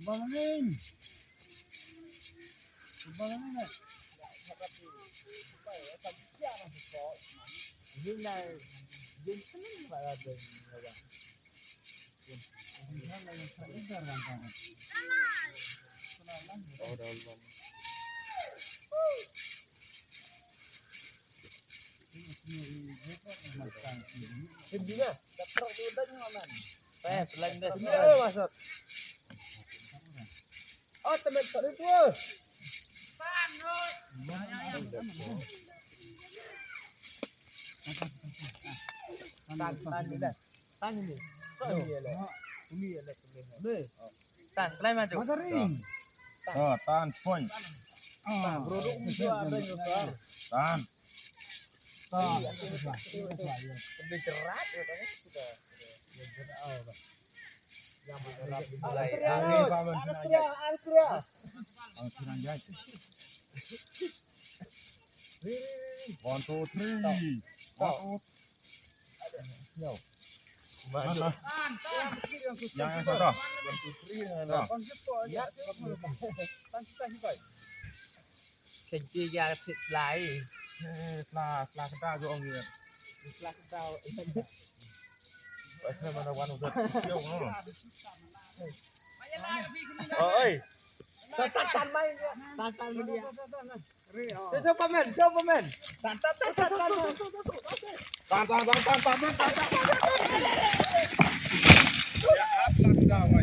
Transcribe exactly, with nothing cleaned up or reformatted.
Bang Amin. Bang Amin. Tan, tan, tan. Tan ini. Tan, ini ya, lek. Ini ya, lek. Ini. Tan, play maju. Magaring. Tan. Oh, tan, point. Ah, bro, duk musuh ada yang besar. Tan. Tan. Lebih cerat, ya, kan? Sudah. Ya, berat, oh, Bang. Yang mana? Mulai. Angkria, angkria. Angkria, ya. One, two, three. One, two. Yo. Mantap. Yang, yang satu. One, two, three. Nah. Kan kita ya, sit selai. Eh, selah, selah kita juga, Ong, ya. Selah kita. Mana one, two, three. Yo, no. Oh, oi. Tan, tan, tan, main dia. Tan, tan, main dia. Jom, jom, pamen, jom, pamen. Tan, tan, tan, tan, tan. Tan, tan, tan, tan, tan, tan, tan, tan.